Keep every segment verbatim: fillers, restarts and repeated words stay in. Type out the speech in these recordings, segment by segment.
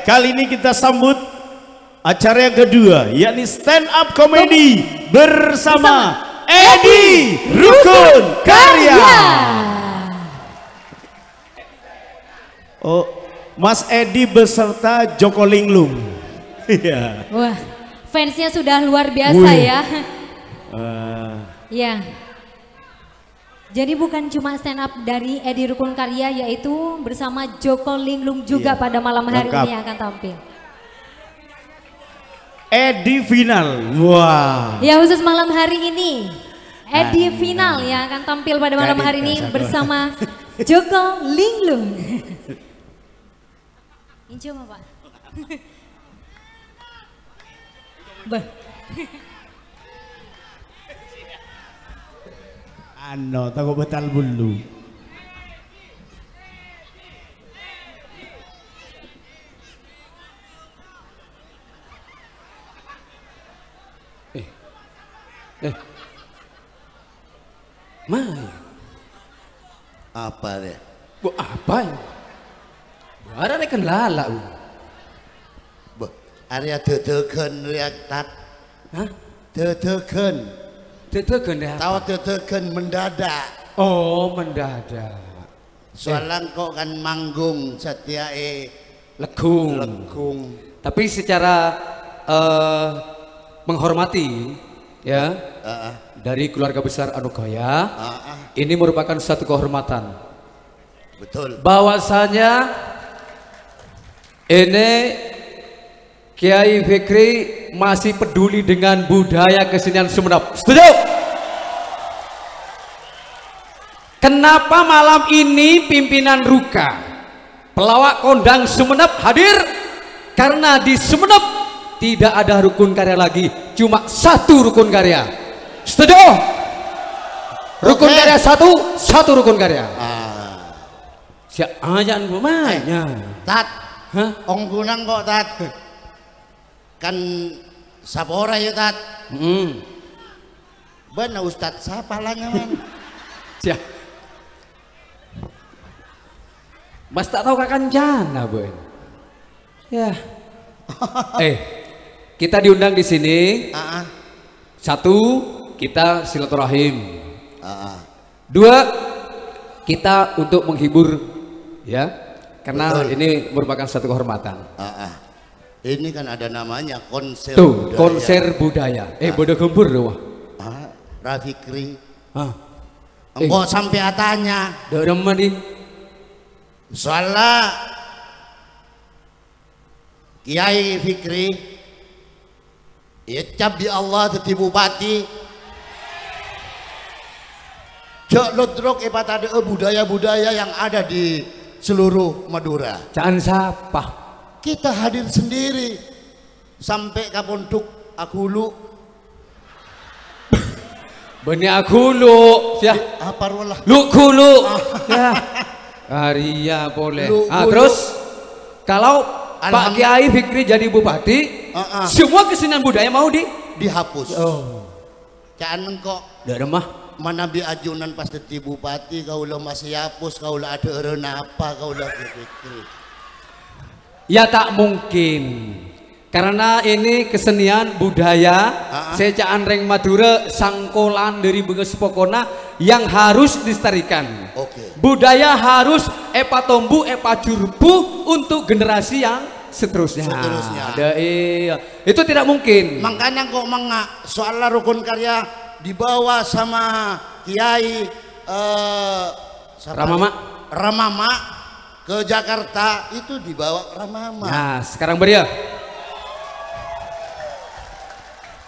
Kali ini kita sambut acara yang kedua, yakni stand up comedy bersama Edi Rukun Karya. Oh, Mas Edi beserta Joko Linglung. Iya. Wah, fansnya sudah luar biasa Wih. Ya. Eh, Ya. Jadi bukan cuma stand up dari Edi Rukun Karya, yaitu bersama Joko Linglung juga Iya, pada malam hari lengkap. Ini akan tampil. Edi final. Wah. Ya, khusus malam hari ini, Edi Aduh. final yang akan tampil pada malam Jadi hari ini dasar. Bersama Joko Linglung. Injo apa? Beh. Ano, tako' batal bulu. Eh. Eh. Mai. Apa rè? Bu apa ya? Bara rè kan lala. Bu. Beh, arèya dadagan rèya, Tat. Hah? Dadagan. Dadagan ya. Tao dadagan mendadak. Oh, mendadak. Soalnya kok kan manggung satèya è Legung. Legung. Tapi secara eh, menghormati ya Heeh. dari keluarga besar Anugaya, Heeh. ini merupakan satu kehormatan. Betul. Bahwasanya ini Kiai Fikri masih peduli dengan budaya kesenian Sumenep. Setuju? Kenapa malam ini pimpinan Ruka, pelawak kondang Sumenep hadir? Karena di Sumenep tidak ada rukun karya lagi, cuma satu rukun karya. Setuju? Rukun Oke. Karya satu, satu rukun karya. Ah. Siap aja namanya. Tat. Hah? Onggunang kok, Tat. Kan sapora ya, Tat. Hmm. Bana Ustad sapa la nyaman? Siap. Mas tak tahu kancana, Bu. Ya. Eh, kita diundang di sini. Ah, ah. Satu, kita silaturahim. Ah, ah. Dua, kita untuk menghibur, ya, karena Betul. Ini merupakan satu kehormatan. Ah, ah. Ini kan ada namanya konser Tuh, budaya. Konser budaya. Eh, Ah. bodoh gempur loh. Ah, Rafikri. Ah, Engko sampai atanya. Dok Rema di. Soalnya Kiai Fikri, ya, cap di Allah jadi bupati. Jok lodrok epatadee budaya-budaya yang ada di seluruh Madura. Caan siapa? Kita hadir sendiri sampai ke pondok Agulu. Bani Agulu, ya. Apa rolah? Lu Gulu. Ya. Aria boleh. Lu Ah, Gulu. Terus kalau Pak Alham- Kiai Fikri jadi bupati, Ah, ah. Semua kesenian budaya mau di. Dihapus. Oh. Caan engko Dok Rema. Manabi ajunan pas dadi bupati, kaula masih hapus, kaula ada erena apa, kaula berpikir. Ya tak mungkin. Karena ini kesenian budaya, Ah, ah. saya caan reng Madura sangkolan dari benges pokona yang harus dilestarikan. Oke. Budaya harus epatombu, epajurbu untuk generasi yang seterusnya. Seterusnya. Ada, iya. Itu tidak mungkin. Makanya kok menga soal rukun karya dibawa sama Kiai eh siapa Ramama. Ramama ke Jakarta itu dibawa Ramama. Nah, sekarang beri ya.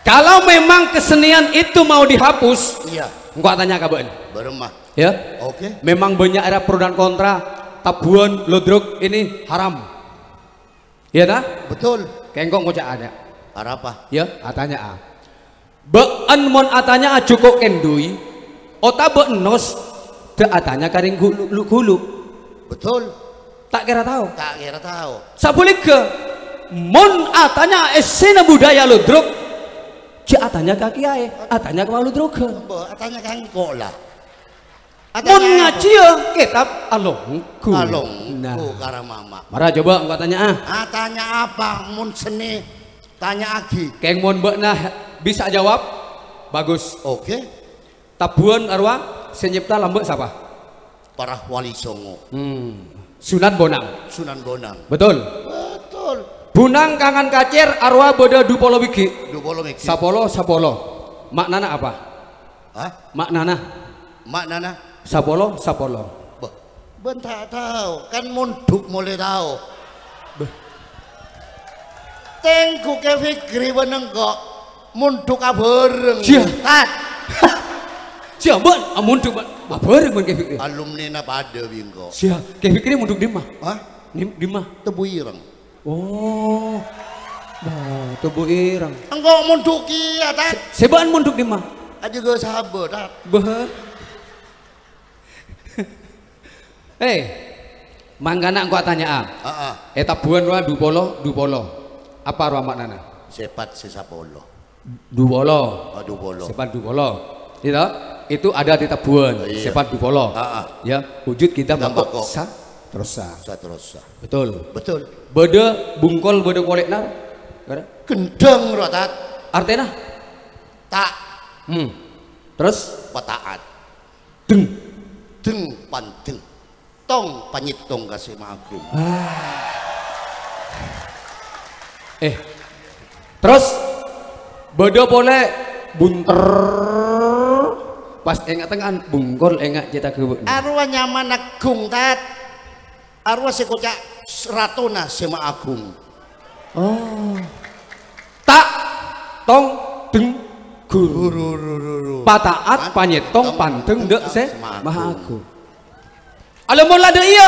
Kalau memang kesenian itu mau dihapus, Iya, engkau tanya kabar. Baremah. Ya. Oke. Memang banyak era pro dan kontra, tabuan, ludruk ini haram. Iya ta? Betul. Kengkong ngocak ada. Arapa? Ya, atanya a. Ba'en mon atanya a joko kendui, otabek nos, de atanya karing gulu, gulu. Betul. Tak kira tahu. Tak kira tahu. Sabuliga, mon atanya essena budaya ludruk, je atanya ka kiai, atanya ka ludruk. Mbok atanya kangko lah. Mon Atanya apa? Ngajhiyâ kètab alongghu. Alongghu Nah. Kara mama. Mara coba engko' tanya'a. Ah, tanya apa? Mon seni, tanya'aghi. Kèng mon bâ'na bisa jawab, bagus. Oke. Tabuwân arowa sè nyèpta lambâ' sapa? Para Wali Songo. Hmm. Sunan Bonang. Sunan Bonang. Betul. Betul. Bunang kangan kacèr arowa bâdâ du polo bighi'. Du polo bighi'. Sapolo, sapolo. Maknana apa? Hah? Maknana? Maknana? Sapolo, sapolo. Bâh, bân ta' tao, kan mondhuk molaè tao. Bâh. Tèngghu Kè Fikri bân engko' mondhuk abhâreng. Sia. Tat. Sia, bân, amondhuk, bân. Abhâreng bân Kè Fikri. Alumnina padâ bi' engko'. Sia, Kè Fikri mondhuk dimma? Hah? Dim-, dimma? Tebu Ireng. Oh. Bâh, Tebu Ireng. Engko' mondhuk kèya, Tat. Sè-, sè bân mondhuk dimma? Ajâgâ sabâ, Tat. Bâh. Eh, mangkana engko' atanya'a. Heeh. È tabuwân rowa du polo, du polo. Apa rowa maknana? Sèpat sè sapolo. Du polo. Oh, du polo. Sèpat du polo. Gitu? Itu ada di tabuwân. Oh, iya. Sèpat du polo. Heeh. Ya, wujud kita Kita bengkok. Bengkok. Sa-, terus sa-. Satrosa. Betul. Betul. Bâdâ bungkol, bâdâ kolè'na. Gendheng, Rotat. Artèna? Ta'. Hmm. Terus? Pata'at. Deng. Deng pandeng. Tong panyèttong ka Sè Mahaagung. Ah. Eh. Terus bâdâ polè bunter. Pas enga' tengnga'an bungkol enga' cèta ghâbâ'na. Arowa nyamana Agung, Tat. Arowa sè koca' ratona Sè Mahaagung. Oh. Ta', tong, deng, ghuru. Ghuru, ru, ru, ru. Pata'at, panyèttong, pandeng, dâ' Sè Mahaagung. Ala mon la dâ' iyâ,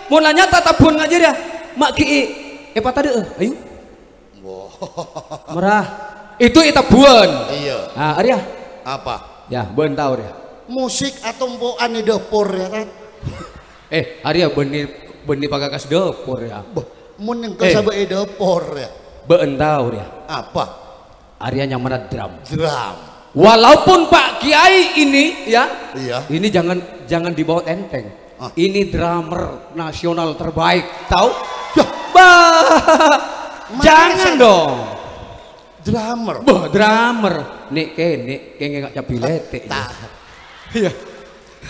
mon la nyata tabuwân ngajhâriyâ, ma' ghi' èpatadâ'â, ayo. Wah. Mara. Itu è tabuwân. Iya. Ah, arèya. Apa? Ya, bân tao rèya. Musik atompo'an è dâpor, ya, kan? Eh, arèya bânnè, bânnè pakakas dâpor, ya. Bâh, mon engko' Eh. sabâ' è dâpor, ya. Bân tao rèya. Apa? Arèya nyamana drum. Drum. Walaupun Pak Kiai ini, ya, Iya. ini jangan, jangan dibawa enteng. Ah. Ini drummer nasional terbaik, tahu? Yah. Bah, Makanya jangan saya dong. Drummer. Bah, drummer. Nek kene, kene nggak cabi letek, ya. Ta-, Iya.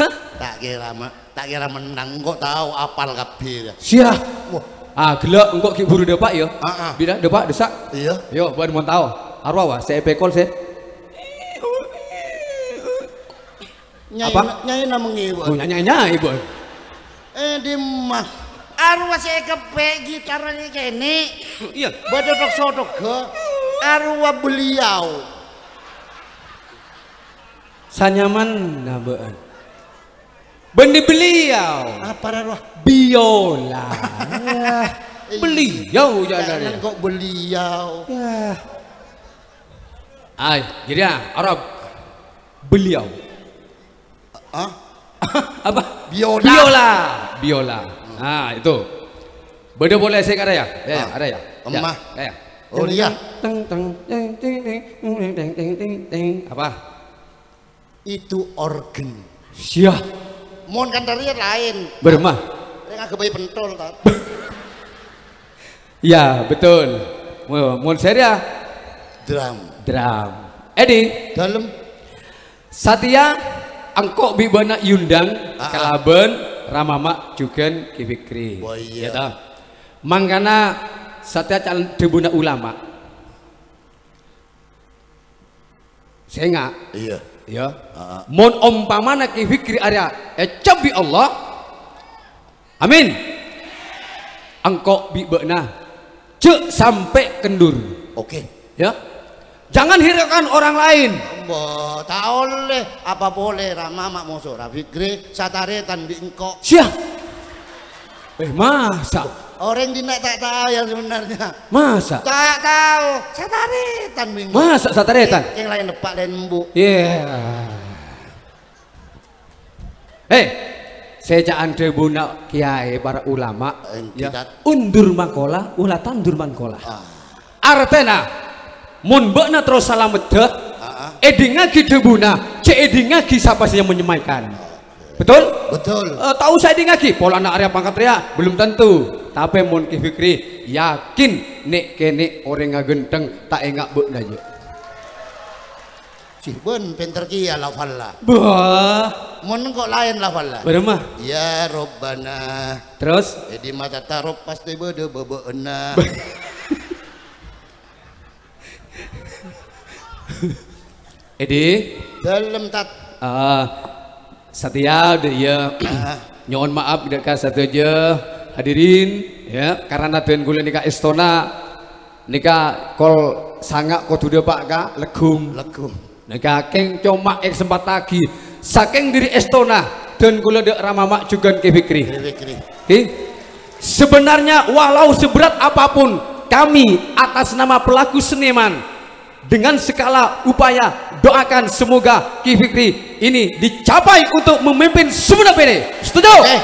Hah? Ta' kèra ma-, ta' kèra mennang, engko' tao apal kabbhi, ya. Siah. Wah. Ah, gellâ' engko' ghi' buru dâpa', ya. Ah, ah. Bila dâpa', dessa'. Iya. Yo, bân mon tao. Arowa, wa, sè èpèkol, sè. Nyai Apa? na-, nyai na mengi, Bu. Oh, nyai, nyai, Bu. Eh, dimma? Arowa sè èkeppè' gitarra kene. Iya. Bâdâ tok-sotok, ga? Arowa beliau. Sanyamanna bâ'ân. Bânnè beliau. Apa arowa? Biola. Yah. Beliau, jangan Jangan ya. kok beliau. Yah. Ay, jadi ya, Arab. Beliau. Hah? Apa? Biola. Biola. Biola. Nah, itu. Bâdâ polè sè karè ya? Ya, ya, Ah. ada ya? Ya, Emma. Ya, ya. Oh, iya. Teng, teng, teng, teng, teng, teng, teng, teng, teng. Apa? Itu organ. Siah. Mon kan tadi lain. Berma. Yang agak bayi pentol, Tat. Ya, betul. Mo-, mon sè rèya? Drum. Drum. Edi? Dalem. Satèya engko' bi' bâ'na èondang Ah, ah. kalabân Rama Ma' jhughân Ki Fikri. Oh, iya. Ya, ta? Mangkana satèya cal-, dhâbuna ulama. Sènga'. Iya. Ya. Ah, ah. Mon ompamana Ki Fikri arèya ècabi Allah, Amin. Engko' bi' bâ'na jhâ' sampè' kendur. Oke. Ya. Jangan hiraukan orang lain. Mbah, ta' ollè. Apa polè Rama Ma' moso Ra Fikri, satarètan bi' engko'. Siah. Eh, masa? Orèng dinna' ta' tao yang sebenarnya. Masa? Ta' tao. Satarètan bi' engko'. Masa satarètan? Yang lain eppa' lain embu'. Iya. Eh, sè ca'an dhâbuna kiyaè para ulama, Enti ya, tat- undur mangkola, ula tandur mangkola. Ah. Artèna, mon bâ'na terro salameddhâ, Ah, ah. èdingngaghi dhâbuna, jhâ' èdingngaghi sapa sè nyem-, menyampaikan. Oke. Betul? Betul. Eh, ta' osa èdingngaghi, polana arèya pangkat rèya belum tentu. Tapè mon Ki Fikri yakin nè'-kènè' orèng ghântheng ta' enga' bâ'na, jâ'. Sih, bân pènter kèya lafalla. Bah. Mon engko' laèn lafalla. Bârâmma? Ya Rabbana. Terus? È dimma tatarop pastè bâdâ bâbâ'ânna. Edi? Dâlem, Tat. Ah, satèya, dâ' iyâ. Ah. Nyo'on maaf dâ' ka sadhâjâ hadirin, ya, karana dân kaulâ nèka èstona nèka kol sanga' kodhu dâpa' ka Leggung. Leggung. Nèka kèng coma èsempattaghi sakèng dâri èstona dân kaulâ dâ' Rama Ma' jhughân Ki Fikri. Ki Fikri. Ki? Sebenarnya walau seberat apapun kami atas nama pelaku seniman dengan segala upaya doakan semoga Ki Fikri ini dicapai untuk memimpin Sumenep ini. Setuju? Eh,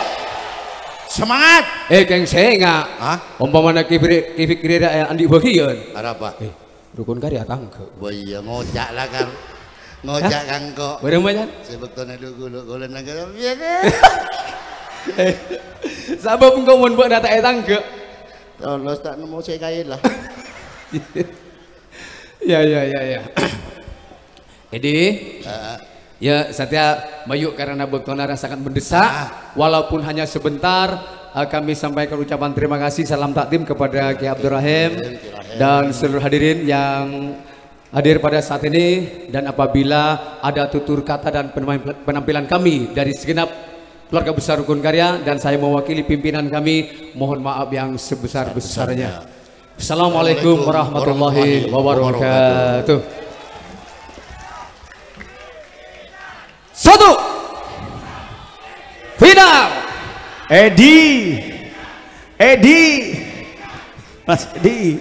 semangat. Eh, kèng sènga'. Hah? Ompamana Ki Fikri, Ki Fikri ra, eh, andi' bâgiyân. Arapa? Eh, Rukun Karya tangghâ. Wah, iyâ, ngoca' la, Kang. Ngoca' Hah? Kang kok. Bârâmma, Jan? Sè bâktona lu-, lu-, kaulâ nangghâ, piye, Kang? Eh, sabâb engko' mon bâ'na ta' ètangghâ. Tolos ta' nemmo sè kaè la. Ya, ya, ya, ya. Edi? Heeh. Ya, satèya mayu' karana bâktona ra sangat mendesak, Ah. walaupun hanya sebentar, eh, kami sampaikan ucapan terima kasih, salam takdim kepada Ki Abdurrahim Ki Rahim. dan seluruh hadirin yang hadir pada saat ini. Dan apabila ada tutur kata dan penamp-, penampilan kami dari segenap keluarga besar Rukun Karya dan saya mewakili pimpinan kami, mohon maaf yang sebesar-besarnya. Assalamualaikum warahmatullahi wabarakatuh. Satu. Final. Edi. Edi. Mas Edi.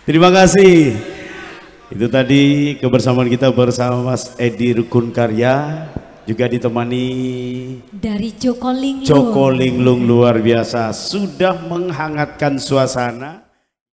Terima kasih. Itu tadi kebersamaan kita bersama Mas Edi Rukun Karya, juga ditemani Dari Joko Linglung. Joko Linglung, luar biasa, sudah menghangatkan suasana.